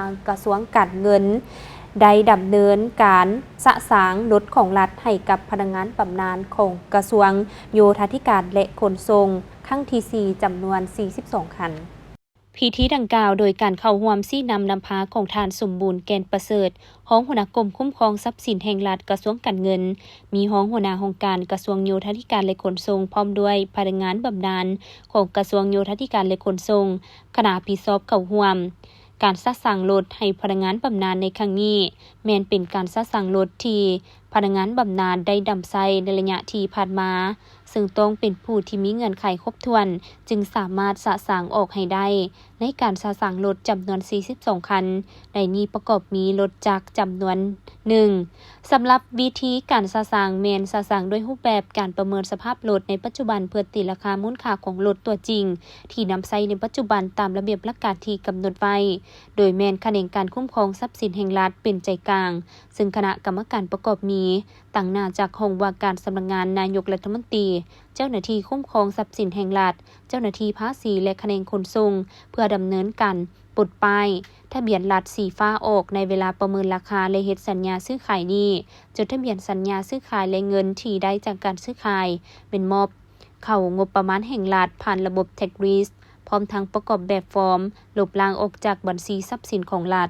າງກະຊວງການເງິນ ໄດ້ດຳເນີນການສະສາງລົດຂອງລັດໃຫ້ກັບພະນັກງານບຳນານຂອງກະຊວງໂຍທາທິການ ແລະ ຂົນສົ່ງ ຄັ້ງທີສີ່ ຈຳນວນສີ່ສິບສອງຄັນ. ພິທີດັ່ງກ່າວໂດຍການເຂົ້າຮ່ວມຊີ້ນຳນຳພາຂອງທ່ານ ສົມບູນ ແກ່ນປະເສີດ ຮອງຫົວໜ້າກົມຄຸ້ມຄອງຊັບສິນແຫ່ງລັດ ກະຊວງການເງິນ, ມີຮອງຫົວໜ້າຫ້ອງການກະຊວງໂຍທາທິການ ແລະ ຂົນສົ່ງ ພ້ອມດ້ວຍພະນັກງານບຳນານຂອງກະຊວງໂຍທາທິການ ແລະ ຂົນສົ່ງ, ຄະນະຮັບຜິດຊອບເຂົ້າຮ່ວມ. ການສະສາງລົດໃຫ້ພະນັກງານບຳນານໃນຄັ້ງນີ້ ແມ່ນເປັນການສະສາງລົດທີ່ພະນັກງານບຳນານໄດ້ນຳໃຊ້ໃນໄລຍະທີ່ຜ່ານມາ, ເຊິ່ງຕ້ອງເປັນຜູ້ທີ່ມີເງື່ອນໄຂຄົບຖ້ວນ ຈຶ່ງສາມາດສະສາງອອກໃຫ້ໄດ້. ໃນການສະສາງລົດຈຳນວນສີ່ສິບສອງຄັນ, ໃນນີ້ປະກອບມີລົດຈັກຈຳນວນໜຶ່ງ. ສຳລັບວິທີການສະສາງແມ່ນສະສາງດ້ວຍຮູບແບບການປະເມີນສະພາບລົດໃນປັດຈຸບັນ ເພື່ອຕີລາຄາມູນຄ່າຂອງລົດຕົວຈິງທີ່ນຳໃຊ້ໃນປັດຈຸບັນຕາມລະບຽບຫຼັກການທີ່ກຳນົດໄວ້, ໂດຍແມ່ນຂະແໜງການຄຸ້ມຄອງຊັບສິນແຫ່ງລັດເປັນໃຈກາງ, ເຊິ່ງຄະນະກຳມະການປະກອບມີ ຕາງໜ້າຈາກຫ້ອງວ່າການສຳນັກງານນາຍົກລັດຖະມົນຕີ, ເຈົ້າໜ້າທີ່ຄຸ້ມຄອງຊັບສິນແຫ່ງລັດ, ເຈົ້າໜ້າທີ່ພາສີ ແລະ ຂະແໜງຂົນສົ່ງ ເພື່ອດຳເນີນການປົດປ້າຍທະບຽນລັດສີຟ້າອອກໃນເວລາປະເມີນລາຄາ ແລະ ເຮັດສັນຍາຊື້ຂາຍນີ້. ຈົດທະບຽນສັນຍາຊື້ຂາຍ ແລະ ເງິນທີ່ໄດ້ຈາກການຊື້ຂາຍ ແມ່ນມອບເຂົ້າງົບປະມານແຫ່ງລັດ ຜ່ານລະບົບ tax return ພ້ອມທັງປະກອບແບບຟອມລົບລ້າງອອກຈາກບັນຊີຊັບສິນຂອງລັດ.